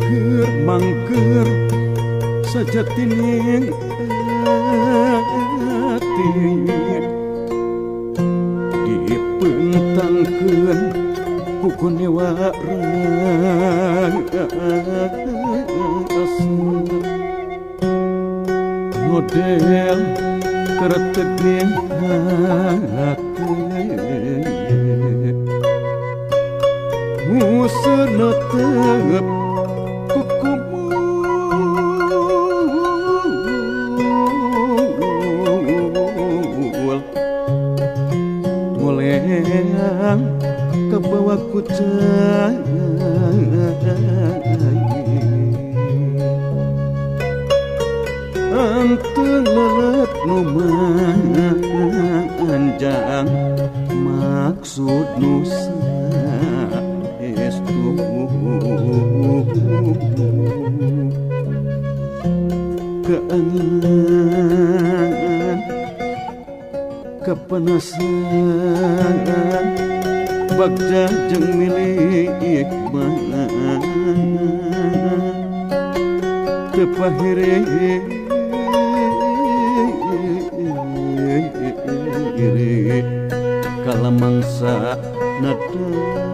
Keur mangker sajatining ati dipentangkeun ku kunewa rasa model kereteging hati musena tep kukumul ngoleang kabawa ku cai anteng lelet nu manjang maksud nu saestu keangan kepanasan bagja jeung milik mana teu pahiri kala mangsa nadatang.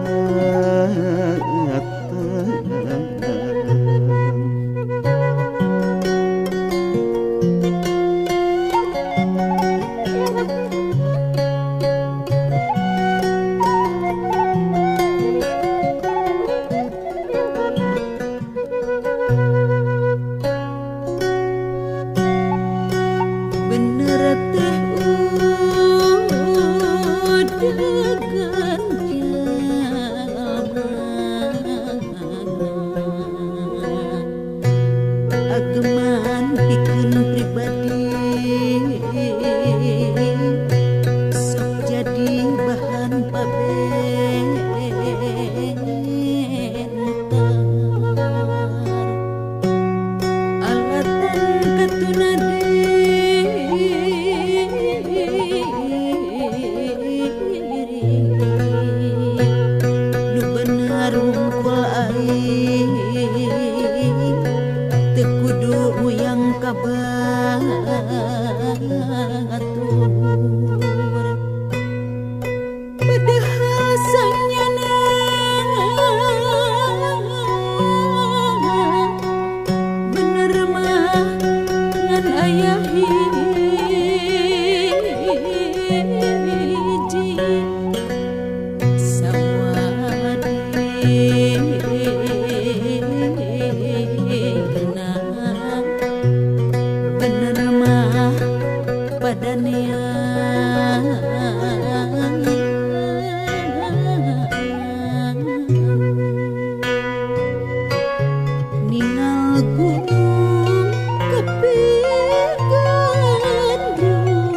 Bener teh udegan jalma ageman pikeun pribadi sok jadi bahan pabentar alatan katunadi kabatur padahal sanyana bener mah ngan aya hiji sawadina bener mah padania ningal gunung kepi gandrung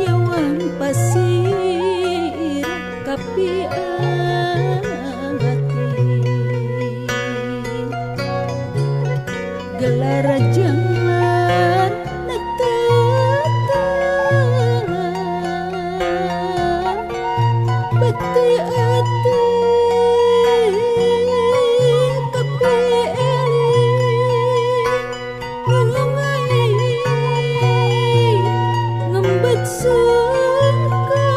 nyawang pasir kapi ati gelar jalan beti ati kapi eli nulungai ngembet sungkawa.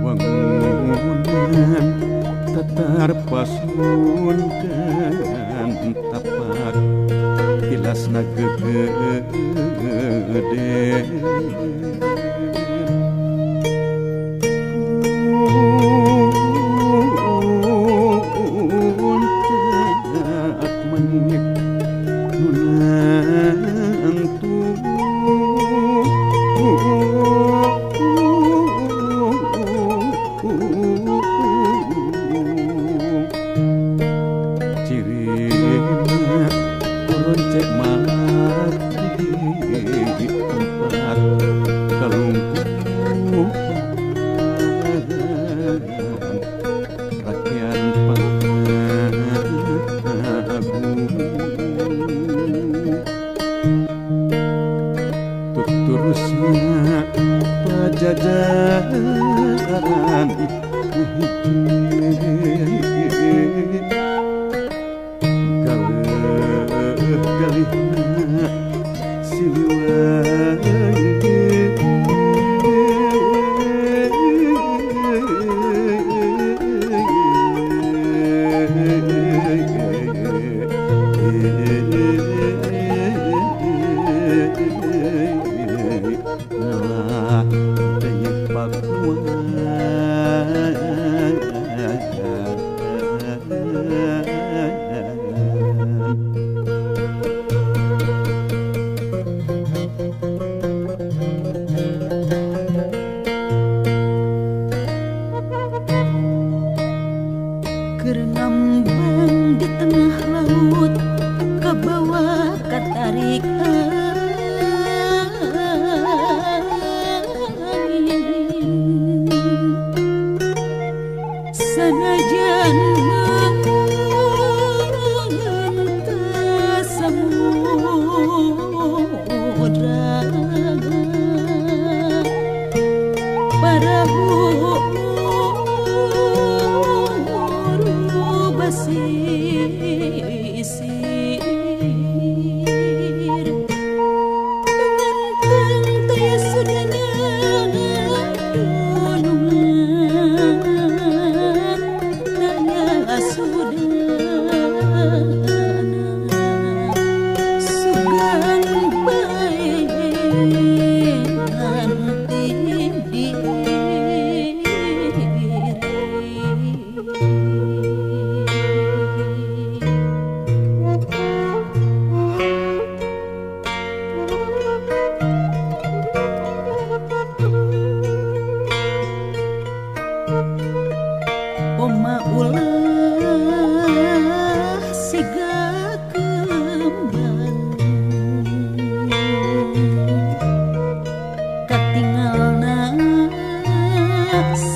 Wangunan tatar pasunkan tapak tilasna gegede. Puncak manik nunangtu cirina koroncek mati tempat kalungkupan rakyat pangagung tuturusna pajajaran hiji galeuh galihna Siliwangi. Ngalah deui Pakuan. Keur ngambang di tengah laut kabawa katarik angin. Sanajan mentas samudra parahu basisir nganteng teh sudana dunungan taya sudana sugan bae nganti diri. Oma ulah siga kembang katingalna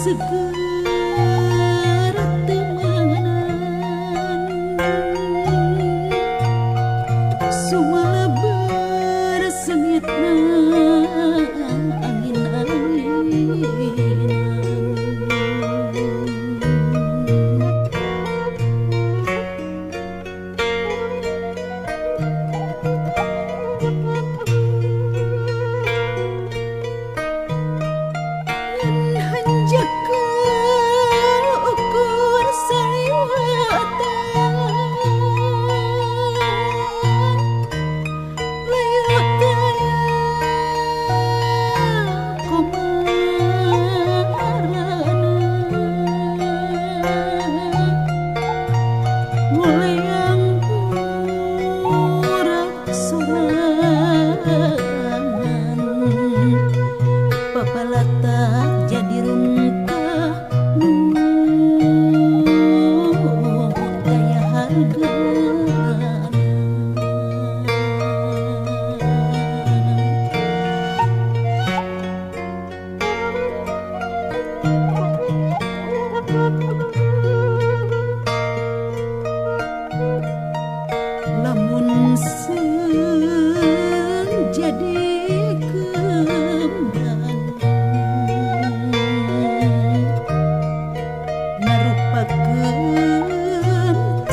seger temanan sumaleber sengitna angin-anginan.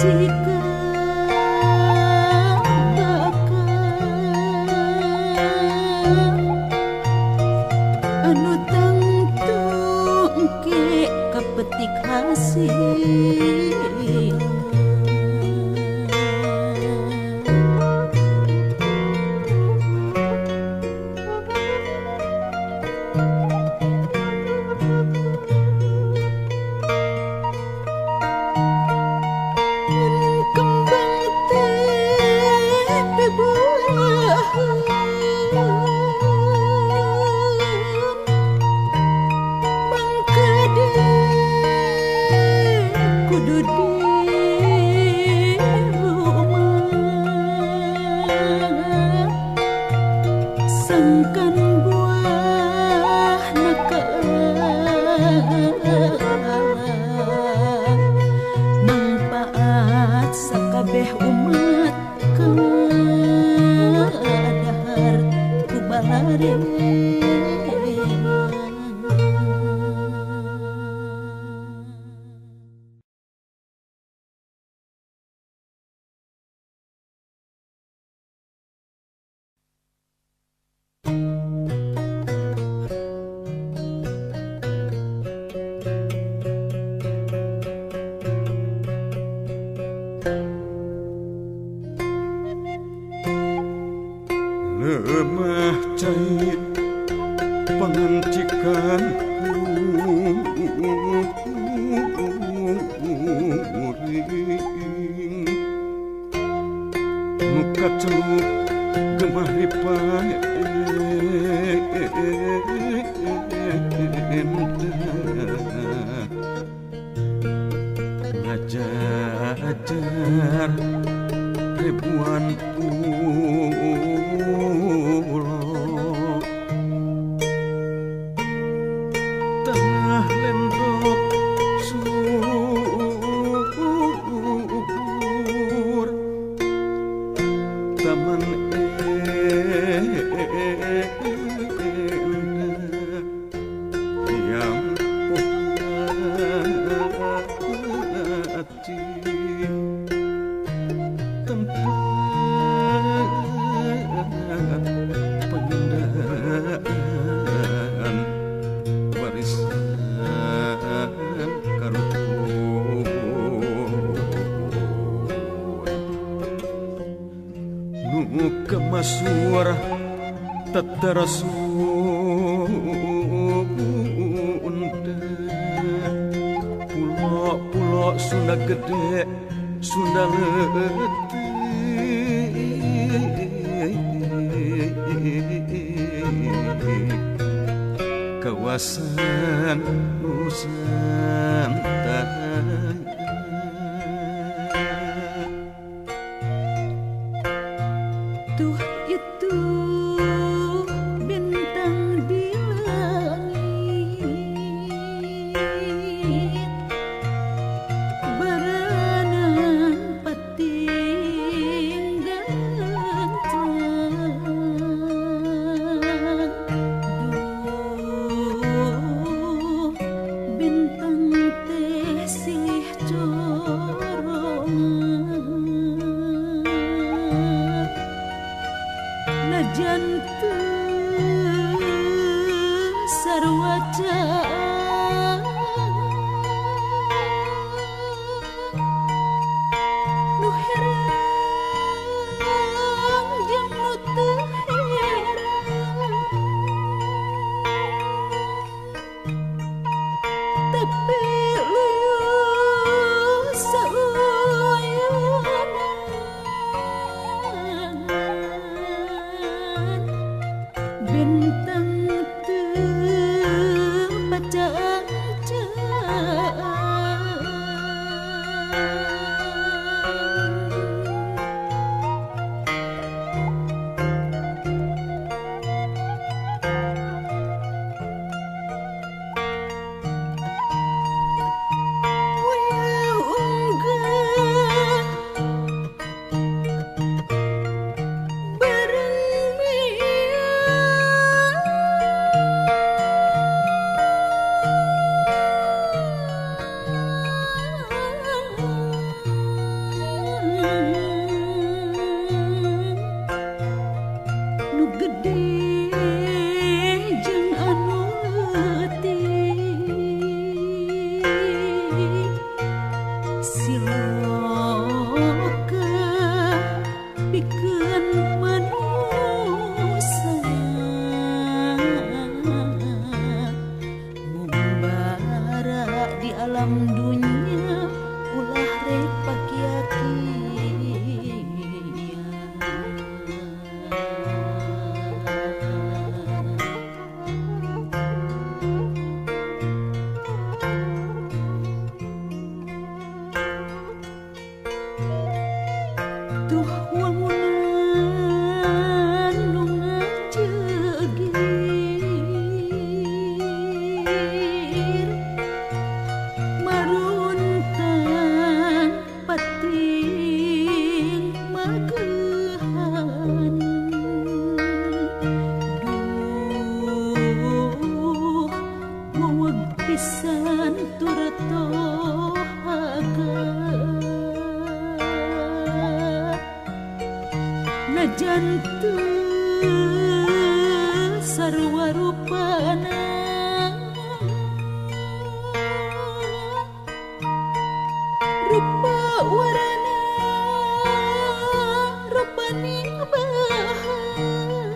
cikal bakal anu tangtu engke kapetik hasil. Sangkan buah nakala mangpaat sakabeh umat kadahar ku balare. Lemah cai pangancikan kuring nu kaceluk gemah ripah endah ngajajar ribuan pulau tanah lendok subur taman endah yang pohati tempat penyandaan warisan karuhun nu kamasur tatara Sunda pulo-pulo Sunda gede Sunda leutik kawasan Nusantara. Tuh itu bintang di langit berenang patinggalan. Duh bintang teh silih corongan najan teu sarua nu herang jeung nu teu herang tapi leuh sauyunan bintang teu pacang. Sanajan teu sarua rupana rupa warana rupaning bahan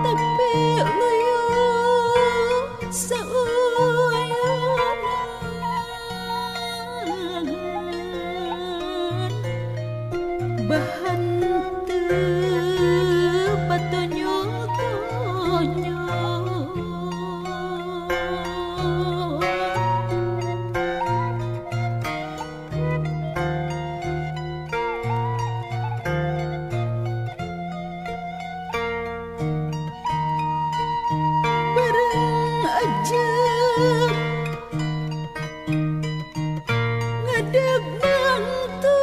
tapi luyuh sauyunan bahan teu patonyo-tonyo. Bareng aja ngadeg mangtu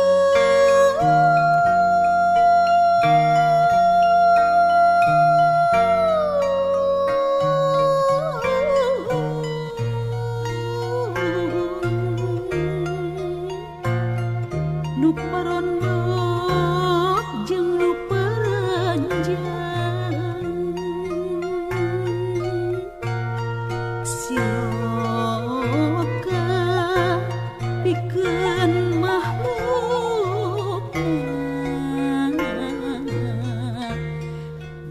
nu parondok jeung nu paranjang siloka pikeun makhlukna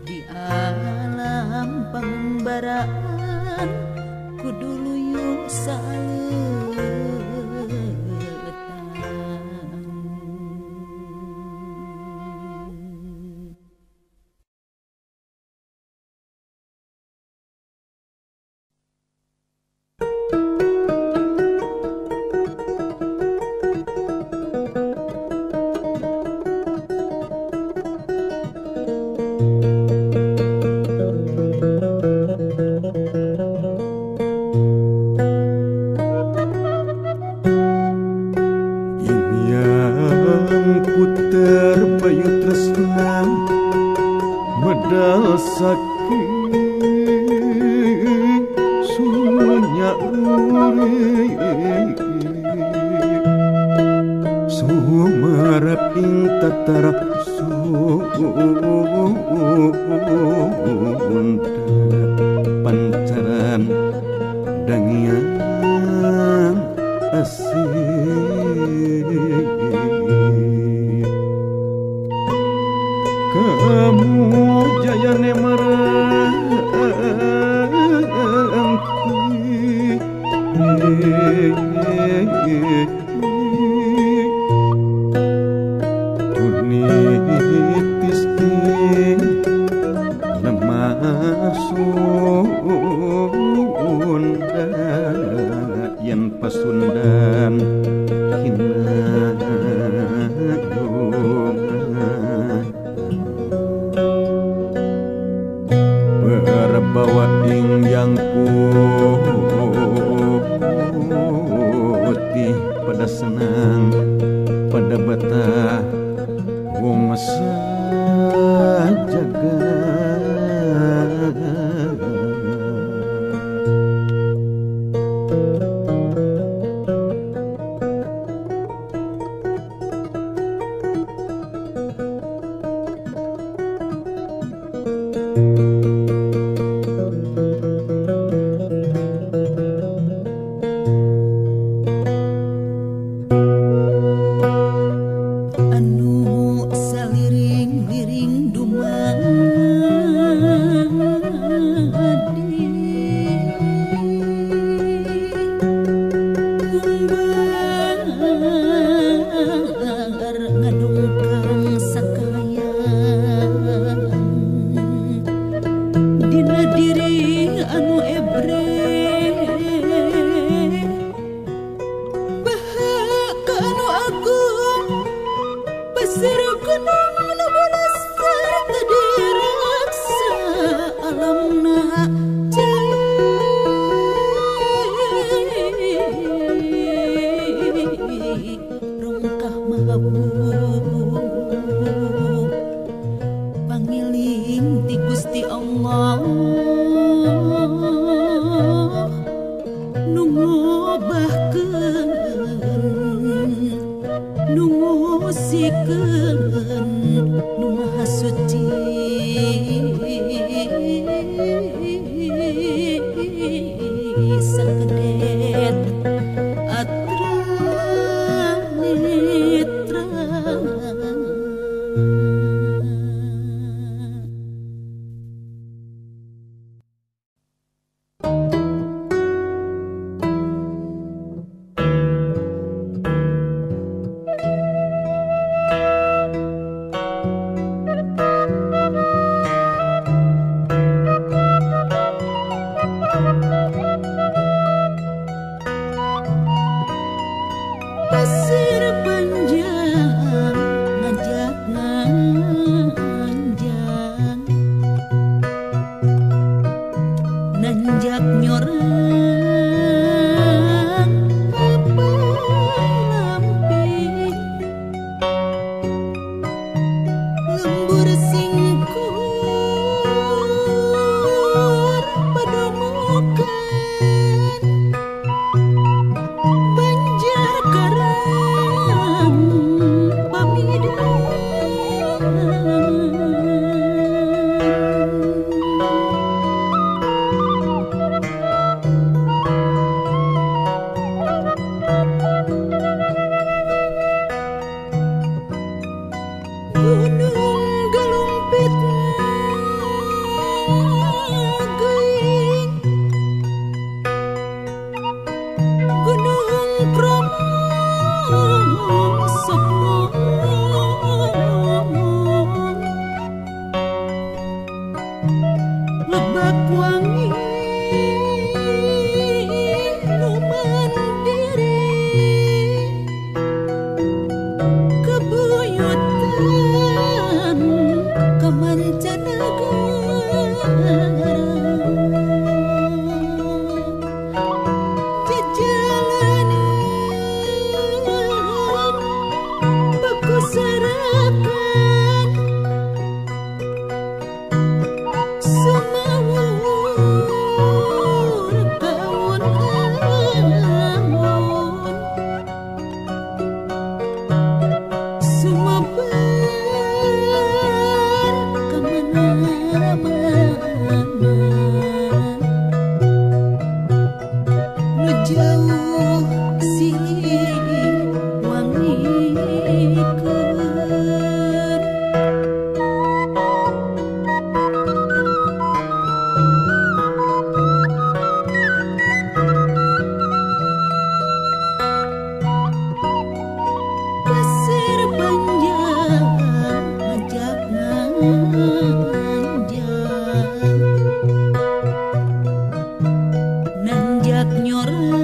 di alam pangembaraan kudu luyuh saleutan. Yang puter bayu tresna medal sakit sunya urip sumerep ing tatar Sunda pancaran dangian asih kamu jayane meranti tunitis ing lemah Sunda yen pasundan hinayungan berbawa ing yang putih pada senang pada betah wong sajaga. Anu saliri suci sakedet atra mitra. Pasir panjang ngajak nganjang, nanjak nyorang apai lamping, lembur singkur padomokan, Banjar karang pamidan. Gunung Galumpit ngageuing, Gunung Bromo sok ngomong, Lebak Wangi nu mandiri, kabuyutan ka mancanagara. Jajalanan baku sarakan, sumawur kaun amun, sumebar kamana-mana, nu jauh silih wangikeun. Pasir panjang ngajak nganjang, nanjak nyorang.